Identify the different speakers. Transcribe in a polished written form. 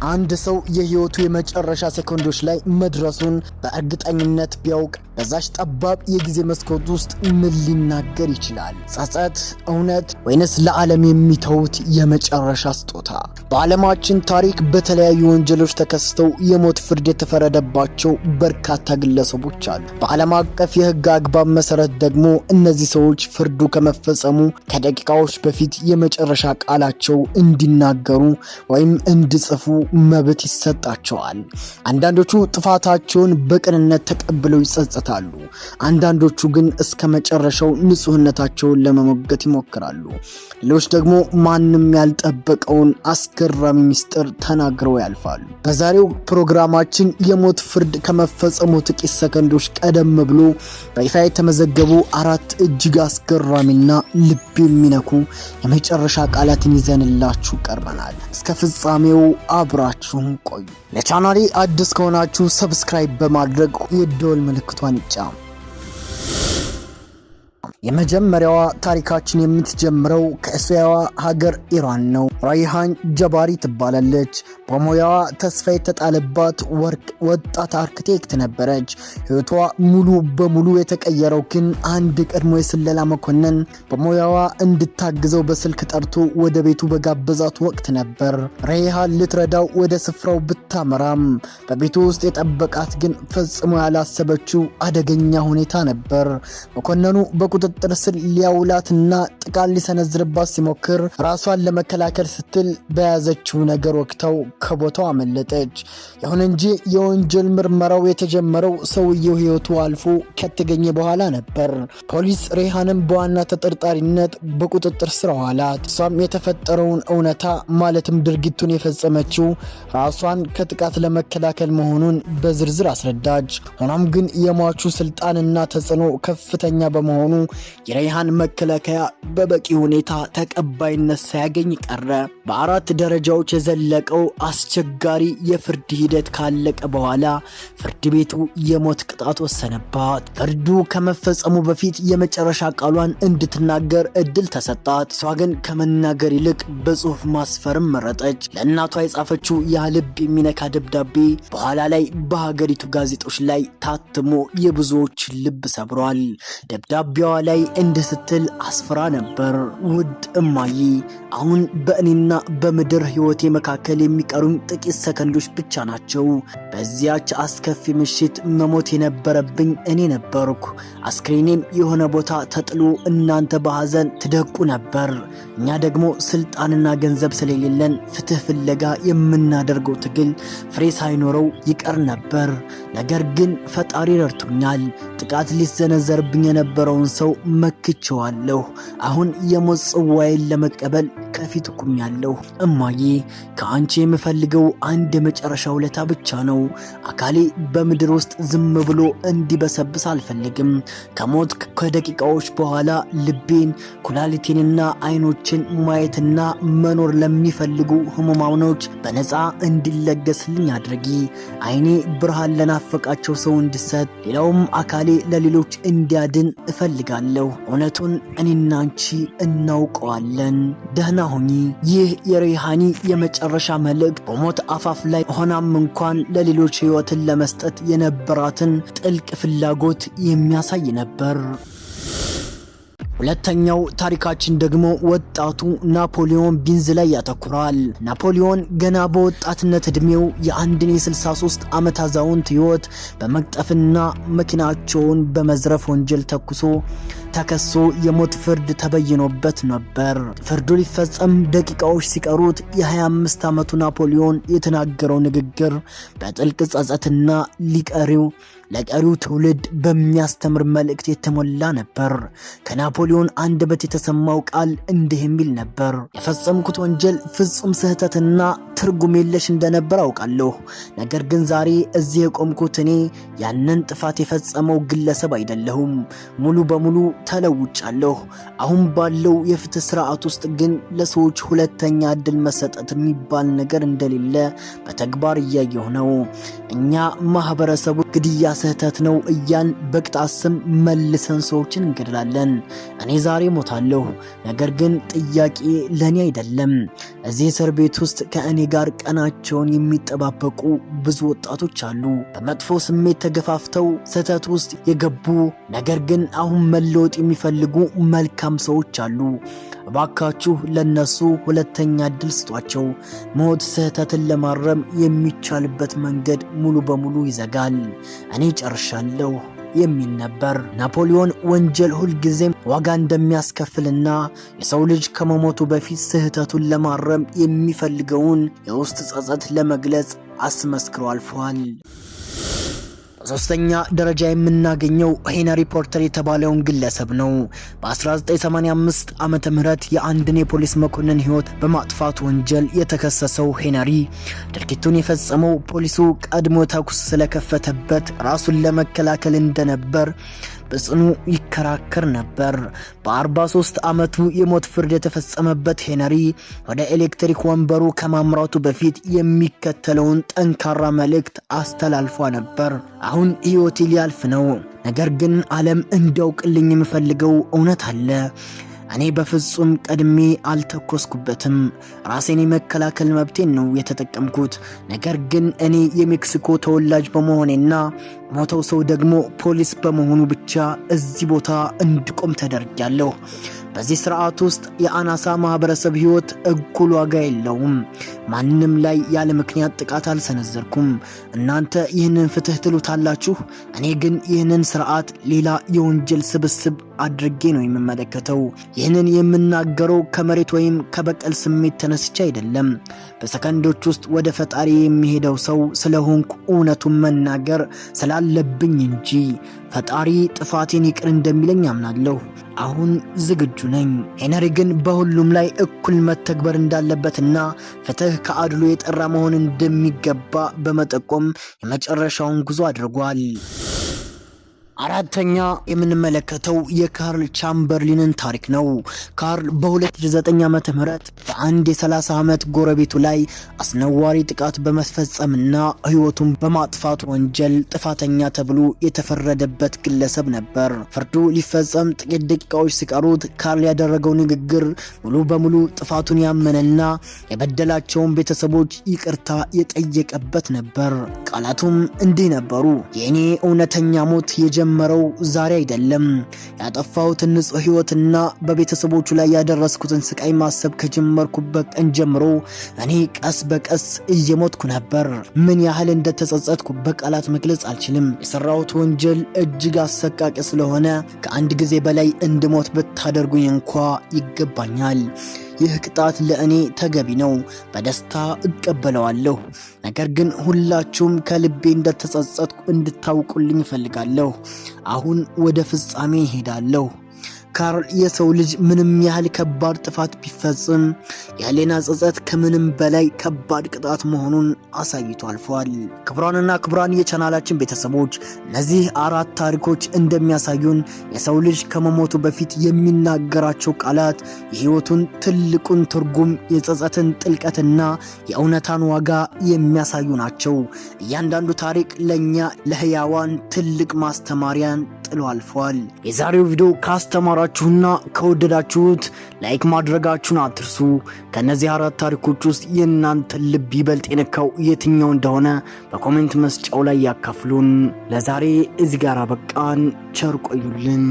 Speaker 1: አንድ ሰው የህይወቱ የመጨረሻ ሴኮንዶች ላይ መድረሱን በእርግጠኝነት ቢያውቅ በዛች ጠባብ የጊዜ መስኮት ውስጥ ምን ሊናገር ይችላል? ጸጸት፣ እውነት ወይንስ ለዓለም የሚተውት የመጨረሻ ስጦታ? በዓለማችን ታሪክ በተለያዩ ወንጀሎች ተከስተው የሞት ፍርድ የተፈረደባቸው በርካታ ግለሰቦች አሉ። በዓለም አቀፍ የህግ አግባብ መሰረት ደግሞ እነዚህ ሰዎች ፍርዱ ከመፈጸሙ ከደቂቃዎች በፊት የመጨረሻ ቃላቸው እንዲናገሩ ወይም እንዲጽፉ መብት ይሰጣቸዋል። አንዳንዶቹ ጥፋታቸውን በቅንነት ተቀብለው ይጸጸታሉ። አንዳንዶቹ ግን እስከ መጨረሻው ንጹህነታቸውን ለመሞገት ይሞክራሉ። ሌሎች ደግሞ ማንም ያልጠበቀውን አስገራሚ ምስጢር ተናግረው ያልፋሉ። በዛሬው ፕሮግራማችን የሞት ፍርድ ከመፈጸሙ ጥቂት ሰከንዶች ቀደም ብሎ በይፋ የተመዘገቡ አራት እጅግ አስገራሚና ልብ የሚነኩ የመጨረሻ ቃላትን ይዘንላችሁ ቀርበናል። እስከ ፍጻሜው አብራችሁን ቆዩ። ለቻናሌ አዲስ ከሆናችሁ subscribe በማድረግ የደወል ምልክቷን ይጫኑ። የመጀመሪያዋ ታሪካችን የምትጀምረው ከእስያዋ ሀገር ኢራን ነው። ራይሃን ጀባሪ ትባላለች። በሙያዋ ተስፋ የተጣለባት ወርቅ ወጣት አርክቴክት ነበረች። ሕይወቷ ሙሉ በሙሉ የተቀየረው ግን አንድ ቀድሞ የስለላ መኮንን በሙያዋ እንድታግዘው በስልክ ጠርቶ ወደ ቤቱ በጋበዛት ወቅት ነበር። ራይሃን ልትረዳው ወደ ስፍራው ብታመራም በቤቱ ውስጥ የጠበቃት ግን ፈጽሞ ያላሰበችው አደገኛ ሁኔታ ነበር። መኮንኑ በቁጥጥር ስር ሊያውላትና ጥቃት ሊሰነዝርባት ሲሞክር ራሷን ለመከላከል ስትል በያዘችው ነገር ወቅተው ከቦታው አመለጠች። ይሁን እንጂ የወንጀል ምርመራው የተጀመረው ሰውየው ሕይወቱ አልፎ ከተገኘ በኋላ ነበር። ፖሊስ ሬሃንን በዋና ተጠርጣሪነት በቁጥጥር ስር አዋላት። እሷም የተፈጠረውን እውነታ ማለትም ድርጊቱን የፈጸመችው ራሷን ከጥቃት ለመከላከል መሆኑን በዝርዝር አስረዳች። ሆኖም ግን የሟቹ ስልጣንና ተጽዕኖ ከፍተኛ በመሆኑ የሬሃን መከላከያ በበቂ ሁኔታ ተቀባይነት ሳያገኝ ቀረ። በአራት ደረጃዎች የዘለቀው አስቸጋሪ የፍርድ ሂደት ካለቀ በኋላ ፍርድ ቤቱ የሞት ቅጣት ወሰነባት። ፍርዱ ከመፈጸሙ በፊት የመጨረሻ ቃሏን እንድትናገር እድል ተሰጣት። እሷ ግን ከመናገር ይልቅ በጽሁፍ ማስፈርም መረጠች። ለእናቷ የጻፈችው ያ ልብ የሚነካ ደብዳቤ በኋላ ላይ በሀገሪቱ ጋዜጦች ላይ ታትሞ የብዙዎች ልብ ሰብሯል። ደብዳቤዋ ላይ እንዲህ ስትል አስፍራ ነበር። ውድ እማዬ፣ አሁን በእኔና በምድር ሕይወቴ መካከል የሚቀሩኝ ጥቂት ሰከንዶች ብቻ ናቸው። በዚያች አስከፊ ምሽት መሞት የነበረብኝ እኔ ነበርኩ። አስክሬኔም የሆነ ቦታ ተጥሎ እናንተ በሐዘን ትደቁ ነበር። እኛ ደግሞ ስልጣንና ገንዘብ ስለሌለን ፍትህ ፍለጋ የምናደርገው ትግል ፍሬ ሳይኖረው ይቀር ነበር። ነገር ግን ፈጣሪ ረድቶኛል። ጥቃት ሊሰነዘርብኝ የነበረውን ሰው መክቼዋለሁ። አሁን የሞት ጽዋዬን ለመቀበል ከፊት ቆሜያለሁ። እማዬ፣ ከአንቺ የምፈልገው አንድ የመጨረሻ ውለታ ብቻ ነው። አካሌ በምድር ውስጥ ዝም ብሎ እንዲበሰብስ አልፈልግም። ከሞት ከደቂቃዎች በኋላ ልቤን፣ ኩላሊቴንና አይኖችን ማየትና መኖር ለሚፈልጉ ህሙማኖች በነፃ እንዲለገስልኝ አድርጊ። አይኔ ብርሃን ለናፈቃቸው ሰው እንዲሰጥ፣ ሌላውም አካሌ ለሌሎች እንዲያድን እፈልጋለሁ። እውነቱን እኔና አንቺ እናውቀዋለን። ደህና ሁኚ። ይህ የሬሃኒ የመጨረሻ መልእክት በሞት አፋፍ ላይ ሆናም እንኳን ለሌሎች ህይወትን ለመስጠት የነበራትን ጥልቅ ፍላጎት የሚያሳይ ነበር። ሁለተኛው ታሪካችን ደግሞ ወጣቱ ናፖሊዮን ቢንዝ ላይ ያተኩራል። ናፖሊዮን ገና በወጣትነት እድሜው የአንድን የ63 ዓመት አዛውንት ህይወት በመቅጠፍና መኪናቸውን በመዝረፍ ወንጀል ተኩሶ ተከሶ የሞት ፍርድ ተበይኖበት ነበር። ፍርዱ ሊፈጸም ደቂቃዎች ሲቀሩት የ25 ዓመቱ ናፖሊዮን የተናገረው ንግግር በጥልቅ ጸጸትና ሊቀሪው ለቀሪው ትውልድ በሚያስተምር መልእክት የተሞላ ነበር። ከናፖሊዮን አንደበት የተሰማው ቃል እንዲህ የሚል ነበር። የፈጸምኩት ወንጀል ፍጹም ስህተትና ትርጉም የለሽ እንደነበር አውቃለሁ። ነገር ግን ዛሬ እዚህ የቆምኩት እኔ ያንን ጥፋት የፈጸመው ግለሰብ አይደለሁም። ሙሉ በሙሉ ተለውጫለሁ። አሁን ባለው የፍትህ ስርዓት ውስጥ ግን ለሰዎች ሁለተኛ እድል መሰጠት የሚባል ነገር እንደሌለ በተግባር እያየሁ ነው። እኛ ማህበረሰቡ ግድያ ስህተት ነው እያን በቅጣት ስም መልሰን ሰዎችን እንገድላለን። እኔ ዛሬ ሞታለሁ፣ ነገር ግን ጥያቄ ለእኔ አይደለም። እዚህ እስር ቤት ውስጥ ከእኔ ጋር ቀናቸውን የሚጠባበቁ ብዙ ወጣቶች አሉ። በመጥፎ ስሜት ተገፋፍተው ስህተት ውስጥ የገቡ ነገር ግን አሁን መለወጥ የሚፈልጉ መልካም ሰዎች አሉ። እባካችሁ ለነሱ ሁለተኛ እድል ስጧቸው። ሞት ስህተትን ለማረም የሚቻልበት መንገድ ሙሉ በሙሉ ይዘጋል። እኔ ጨርሻለሁ የሚል ነበር። ናፖሊዮን ወንጀል ሁልጊዜም ዋጋ እንደሚያስከፍልና የሰው ልጅ ከመሞቱ በፊት ስህተቱን ለማረም የሚፈልገውን የውስጥ ጸጸት ለመግለጽ አስመስክሮ አልፏል። በሶስተኛ ደረጃ የምናገኘው ሄነሪ ፖርተር የተባለውን ግለሰብ ነው። በ1985 ዓመተ ምህረት የአንድን የፖሊስ መኮንን ሕይወት በማጥፋት ወንጀል የተከሰሰው ሄነሪ ድርጊቱን የፈጸመው ፖሊሱ ቀድሞ ተኩስ ስለከፈተበት ራሱን ለመከላከል እንደነበር በጽኑ ይከራከር ነበር። በ43 ዓመቱ የሞት ፍርድ የተፈጸመበት ሄነሪ ወደ ኤሌክትሪክ ወንበሩ ከማምራቱ በፊት የሚከተለውን ጠንካራ መልእክት አስተላልፎ ነበር። አሁን ሕይወቴ ሊያልፍ ነው። ነገር ግን ዓለም እንዲያውቅልኝ የምፈልገው እውነት አለ። እኔ በፍጹም ቀድሜ አልተኮስኩበትም። ራሴን የመከላከል መብቴን ነው የተጠቀምኩት። ነገር ግን እኔ የሜክሲኮ ተወላጅ በመሆኔና ሞተው ሰው ደግሞ ፖሊስ በመሆኑ ብቻ እዚህ ቦታ እንድቆም ተደርጊያለሁ። በዚህ ስርዓት ውስጥ የአናሳ ማህበረሰብ ህይወት እኩል ዋጋ የለውም። ማንም ላይ ያለ ምክንያት ጥቃት አልሰነዘርኩም። እናንተ ይህንን ፍትህ ትሉታላችሁ። እኔ ግን ይህንን ስርዓት ሌላ የወንጀል ስብስብ አድርጌ ነው የምመለከተው። ይህንን የምናገረው ከመሬት ወይም ከበቀል ስሜት ተነስቼ አይደለም። በሰከንዶች ውስጥ ወደ ፈጣሪ የሚሄደው ሰው ስለሆንኩ እውነቱን መናገር ስላለብኝ እንጂ። ፈጣሪ ጥፋቴን ይቅር እንደሚለኝ አምናለሁ። አሁን ዝግጁ ነኝ። ሄነሪ ግን በሁሉም ላይ እኩል መተግበር እንዳለበትና ፍትህ ከአድሎ የጠራ መሆን እንደሚገባ በመጠቆም የመጨረሻውን ጉዞ አድርጓል። አራተኛ የምንመለከተው የካርል ቻምበርሊንን ታሪክ ነው። ካርል በ2009 ዓመተ ምህረት በአንድ የ30 ዓመት ጎረቤቱ ላይ አስነዋሪ ጥቃት በመፈጸምና ሕይወቱን በማጥፋት ወንጀል ጥፋተኛ ተብሎ የተፈረደበት ግለሰብ ነበር። ፍርዱ ሊፈጸም ጥቂት ደቂቃዎች ሲቀሩት ካርል ያደረገው ንግግር ሙሉ በሙሉ ጥፋቱን ያመነና የበደላቸውን ቤተሰቦች ይቅርታ የጠየቀበት ነበር። ቃላቱም እንዲህ ነበሩ። የእኔ እውነተኛ ሞት የጀመረው ዛሬ አይደለም። ያጠፋሁትን ንጹሕ ሕይወትና በቤተሰቦቹ ላይ ያደረስኩትን ስቃይ ማሰብ ከጀመርኩበት ቀን ጀምሮ እኔ ቀስ በቀስ እየሞትኩ ነበር። ምን ያህል እንደተጸጸትኩ በቃላት መግለጽ አልችልም። የሰራሁት ወንጀል እጅግ አሰቃቂ ስለሆነ ከአንድ ጊዜ በላይ እንድሞት ብታደርጉኝ እንኳ ይገባኛል። ይህ ቅጣት ለእኔ ተገቢ ነው፣ በደስታ እቀበለዋለሁ። ነገር ግን ሁላችሁም ከልቤ እንደተጸጸትኩ እንድታውቁልኝ እፈልጋለሁ። አሁን ወደ ፍጻሜ እሄዳለሁ። ካርል የሰው ልጅ ምንም ያህል ከባድ ጥፋት ቢፈጽም የህሊና ጸጸት ከምንም በላይ ከባድ ቅጣት መሆኑን አሳይቶ አልፏል። ክቡራንና ክቡራን የቻናላችን ቤተሰቦች፣ እነዚህ አራት ታሪኮች እንደሚያሳዩን የሰው ልጅ ከመሞቱ በፊት የሚናገራቸው ቃላት የህይወቱን ትልቁን ትርጉም፣ የጸጸትን ጥልቀትና የእውነታን ዋጋ የሚያሳዩ ናቸው። እያንዳንዱ ታሪክ ለእኛ ለህያዋን ትልቅ ማስተማሪያን ጥሎ አልፏል። የዛሬው ቪዲዮ ካስተማራችሁና ከወደዳችሁት like ማድረጋችሁን አትርሱ። ከእነዚህ አራት ታሪኮች ውስጥ የእናንተን ልብ ይበልጥ የነካው የትኛው እንደሆነ በ comment መስጫው ላይ ያካፍሉን። ለዛሬ እዚህ ጋር በቃን። ቸር ቆዩልን።